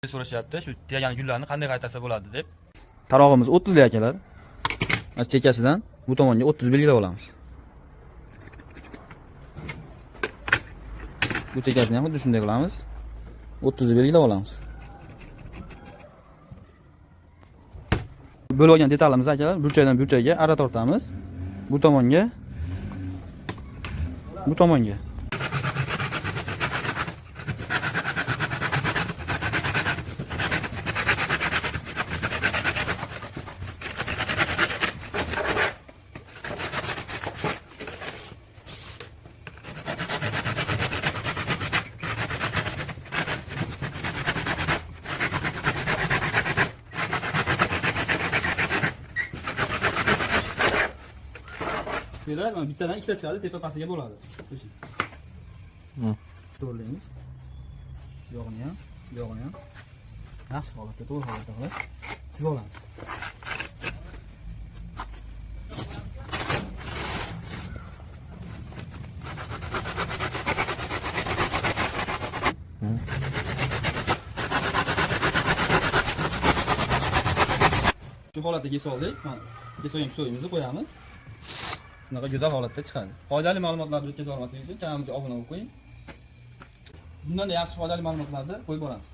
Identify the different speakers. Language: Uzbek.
Speaker 1: So'rashyapti, shu tegan gullarni qanday qaytarsa bo'ladi deb. Tarog'imiz 30 lik, akalar. Mana chekkasidan bu tomonga 30 belgilab olamiz. Bu chekkasini ham xuddi shunday qilamiz. 30 belgilab olamiz. Bo'lib olgan detalimizni, akalar, burchakdan burchakka arra tortamiz. Bu tomonga, bu tomonga. Mana bittadan ikkita chiqadi, tepa pastiga bo'ladi. To'g'rilaymiz. Yog'ini ham, yog'ini ham yaxshi holatda, to'g'ri holatda qilib chizib olamiz. Shu holatda kesib oldik. Mana kesib olgan кусогimizni qo'yamiz. Shunaqa go'zal holatda chiqadi. Foydali ma'lumotlarni o'tkaza olmaslik uchun kanalimizga obuna bo'lib qo'ying. Bundan da yaxshi foydali ma'lumotlarni qo'yib boramiz.